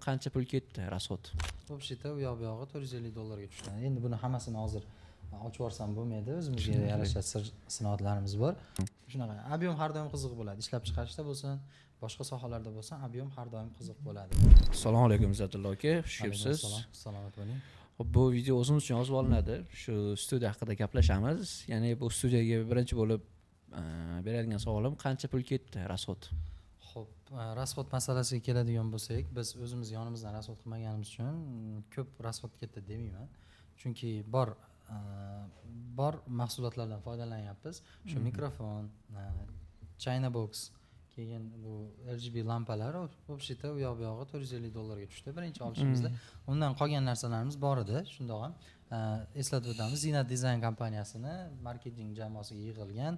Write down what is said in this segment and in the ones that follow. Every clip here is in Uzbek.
Qancha pul ketdi расход? Общий-то u yoq bu yog'i 450 dollarga tushgan. Endi buni hammasini hozir ochib yuborsam bo'lmaydi, o'zimizga yarasha sir sinoatlarimiz bor. Shunaqa, объем har doim qiziq bo'ladi, ishlab chiqarishda bo'lsin, boshqa sohalarda bo'lsin, объем har doim qiziq bo'ladi. Assalomu alaykum, Izzatullo aka, xush kelibsiz. Alaykum assalom, salomat bo'ling. Xo'p, bu video o'zimiz uchun yozib olinadi. Shu studiya haqida gaplashamiz. Ya'ni bu studiyaga birinchi bo'lib beradigan savolim: qancha pul ketdi расход? Ho'p, расход masalasiga keladigan bo'lsak, biz o'zimiz yonimizdan расход qilmaganimiz uchun ko'p расход ketdi demayman, chunki bor mahsulotlardan foydalanyapmiz. Shu mikrofon, china box, keyin bu RGB lampalar. Общий-то u yoq bu yog'i 450 dollarga tushdi birinchi olishimizda. Undan qolgan narsalarimiz bor edi. Shundoq ham eslatib o'tamiz, Zinat dizayn kompaniyasini marketing jamoasiga yig'ilgan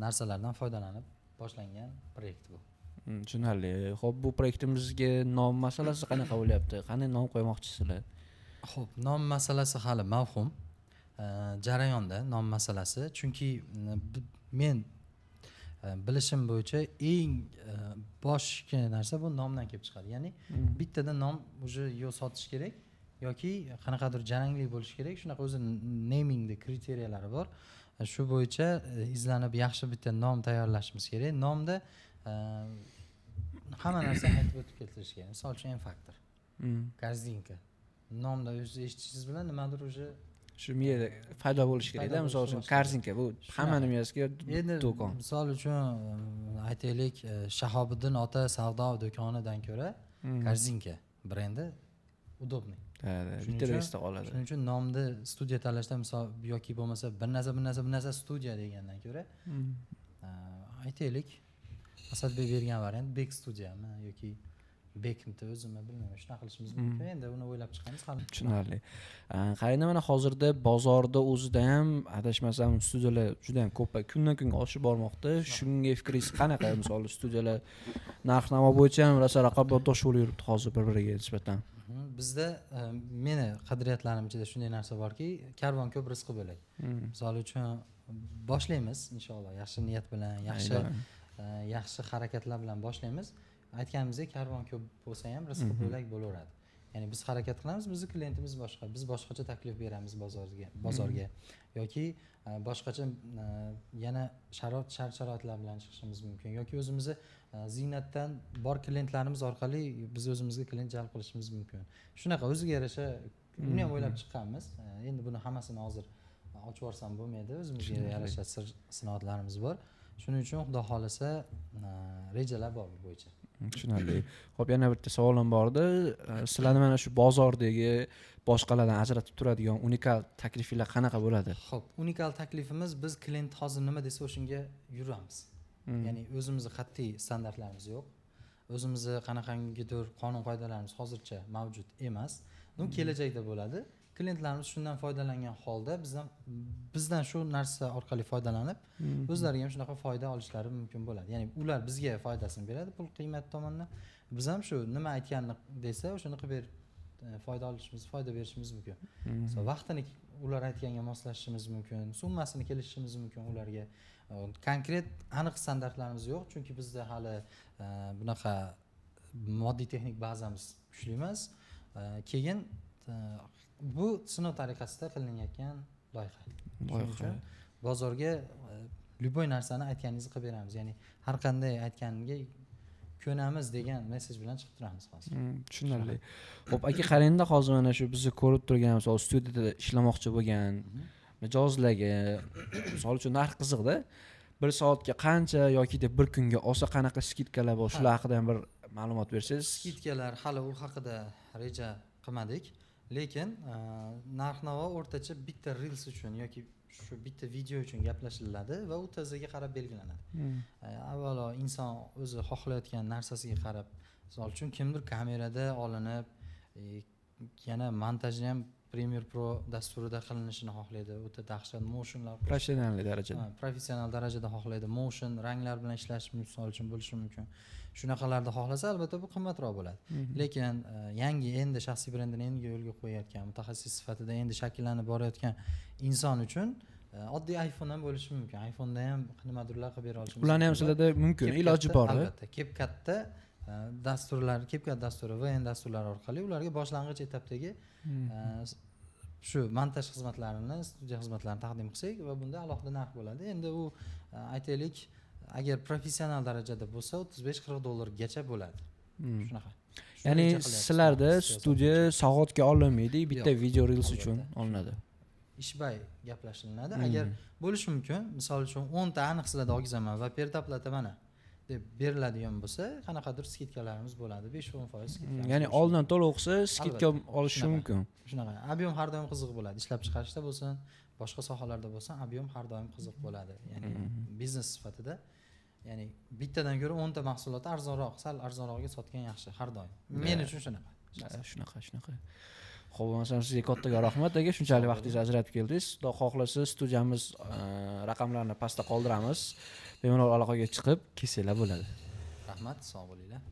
narsalardan foydalanib boshlangan proyekt bu. Tushunarli. Ho'p, bu proyektimizga nom masalasi qanaqa bo'lyapti? Qanday nom qo'ymoqchisizlar? Ho'p, nom masalasi hali mavhum, jarayonda nom masalasi, chunki men bilishim bo'yicha eng boshqa narsa bu nomdan kelib chiqadi. Ya'ni bittada nom уже yo sotish kerak yoki qanaqadir jarangli bo'lishi kerak. Shunaqa o'zi namingni kriteriyalari bor. Shu bo'yicha izlanib, yaxshi bitta nom tayyorlashimiz kerak. Nomda hamma narsa aytib o'tib ketilishi kerak. Misol uchun, M Factor, Korzinka, nomda o'zi eshitishingiz bilan nimadir уже Shu miyada paydo bo'lishi kerakda. Paydo Misol uchun, bo'lishi. Korzinka bu hammani miyasiga Endi do'kon. misol uchun, aytaylik, Shahobiddin ota savdo do'konidan ko'ra Korzinka brendi удобный. Да, Shuning bittada esda qoladi. Shuning uchun nomni studiya tanlashda, misol, yoki bo'lmasa bir narsa, bir narsa, bir narsa studiya degandan ko'ra, aytaylik, Asadbek bergan variant Bek studiyami yoki Bekmidi o'zimi, bilmayman, shunaqa qilishimiz mumkin. Endi uni o'ylab chiqamiz hali. Tushunarli. Qarangda, mana hozirda bozorda o'zida ham, adashmasam, studiyalar juda yam ko'p, kundan kunga oshib bormoqda. Shunga fikringiz qanaqa? Misol, studiyalar narx navo bo'yicha ham rosa raqobatdosh bo'lib yuribdi hozir bir biriga nisbatan. Bizda meni qadriyatlarim ichida shunday narsa borki, karvon ko'p, rizqi bo'lak. Misol uchun, boshlaymiz inshaalloh yaxshi niyat bilan, yaxshi harakatlar bilan boshlaymiz. Aytganimizdek, karvon ko'p bo'lsa ham, rizqi bo'lak bo'laveradi. Ya'ni biz harakat qilamiz, bizni klientimiz boshqa, biz boshqacha taklif beramiz bozorga yoki boshqacha yana sharoit sharoitlar bilan chiqishimiz mumkin yoki o'zimizni Ziynatdan bor klientlarimiz orqali biz o'zimizga klient jalb qilishimiz mumkin. Shunaqa o'ziga yarasha uni ham o'ylab chiqqanmiz. Endi buni hammasini hozir ochib yuborsam bo'lmaydi, o'zimizga yarasha sir sinoatlarimiz bor. Shuning uchun, xudo xohlasa, rejalar bor bu bo'yicha. Tushunarli. Ho'p, yana bitta savolim bor edi. Sizlarni mana shu bozordagi boshqalardan ajratib turadigan unikal taklifinglar qanaqa bo'ladi? Ho'p, unikal taklifimiz: biz klient hozir nima desa, o'shanga yuramiz. Ya'ni o'zimizni qat'iy standartlarimiz yo'q, o'zimizni qanaqangidir qonun qoidalarimiz hozircha mavjud emas. Ну, kelajakda bo'ladi. Klientlarimiz shundan foydalangan holda bizdan shu narsa orqali foydalanib, o'zlariga ham shunaqa foyda olishlari mumkin bo'ladi. Ya'ni ular bizga foydasini beradi pul qiymat tomondan, biz ham shu nima aytganini desa, o'shani qilib berib, foyda olishimiz, foyda berishimiz mumkin. So, vaqtini ular aytganga moslashishimiz mumkin, summasini kelishishimiz mumkin ularga. Konkret aniq standartlarimiz yo'q, chunki bizda hali bunaqa moddiy texnik bazamiz kuchli emas. Keyin bu sinov tariqasida qilinayotgan loyiha. Shuning Loyiha. uchun bozorga любой narsani aytganingizni qilib beramiz, ya'ni har qanday aytganiga ko'namiz degan message bilan chiqib turamiz hozir. Tushunarli. Ho'p, aka, qarangda, hozir mana shu bizni ko'rib turgan, misol, studiyada ishlamoqchi bo'lgan mijozlarga, misol uchun, narx qiziqda, bir soatga qancha yoki deb bir kunga olsa qanaqa скидка lar bor, shular haqida ham bir ma'lumot bersangiz. Скидка lar hali u haqida reja qilmadik, lekin narx navo o'rtacha bitta reels uchun yoki shu bitta video uchun gaplashiladi va u ТЗ ga qarab belgilanadi. Avvalo inson o'zi xohlayotgan narsasiga qarab. Misol uchun, kimdir kamerada olinib, yana montajni ham Premiere Pro dasturida qilinishini xohlaydi, o'ta dahshat motionlar Professional darajada. Ha, professional darajada xohlaydi, motion, ranglar bilan ishlash, misol uchun, bo'lishi mumkin. Shunaqalarni xohlasa, albatta bu qimmatroq bo'ladi. Lekin yangi, endi shaxsiy brendini endi yo'lga qo'yayotgan, mutaxassis sifatida endi shakllanib borayotgan inson uchun oddiy iPhone ham bo'lishi mumkin. iPhoneda ham nimadirlar qilib bera olishimiz Ularni ham mumkin. sizlarda mumkin CapCutda iloji bor. Albatta, CapCutda. Dasturlar, CapCut dasturi, VN dasturlari orqali ularga boshlang'ich etapdagi shu montaj xizmatlarini, studiya xizmatlarini taqdim qilsak va bunda alohida narx bo'ladi. Endi u, aytaylik, agar professional darajada bo'lsa, 35-40 dollargacha bo'ladi. Shunaqa. Shuni Ya'ni reja qilyapmiz. sizlarda Siyosat studiya bo'yicha. soatga olinmaydi, bitta Yo'q, video reels uchun albatta. olinadi. Ishbay gaplashilinadi. Agar bo'lishi mumkin, misol uchun, 10 ta aniq sizlarda olgizaman va предоплата mana deb beriladigan bo'lsa, qanaqadir скидка larimiz bo'ladi, 5-10% скидка Ya'ni oldindan to'lov qilsa, скидка Albatta. olishi Shunaqa. mumkin. Shunaqa. Объем har doim qiziq bo'ladi, ishlab chiqarishda bo'lsin, boshqa sohalarda bo'lsin, объем har doim qiziq bo'ladi. Ya'ni biznes sifatida, ya'ni bittadan ko'ra 10 ta mahsulotni arzonroq, sal arzonrog'iga sotgan yaxshi har doim men uchun shunaqa. Shunaqa. Ho'p, bo'lmasam sizga kattakon rahmat, aka, shunchalik vaqtingizni ajratib keldingiz. Xudo xohlasa, studiyamiz raqamlarini pastda qoldiramiz, bemalol aloqaga chiqib kelsanglar bo'ladi. Rahmat, sog' bo'linglar.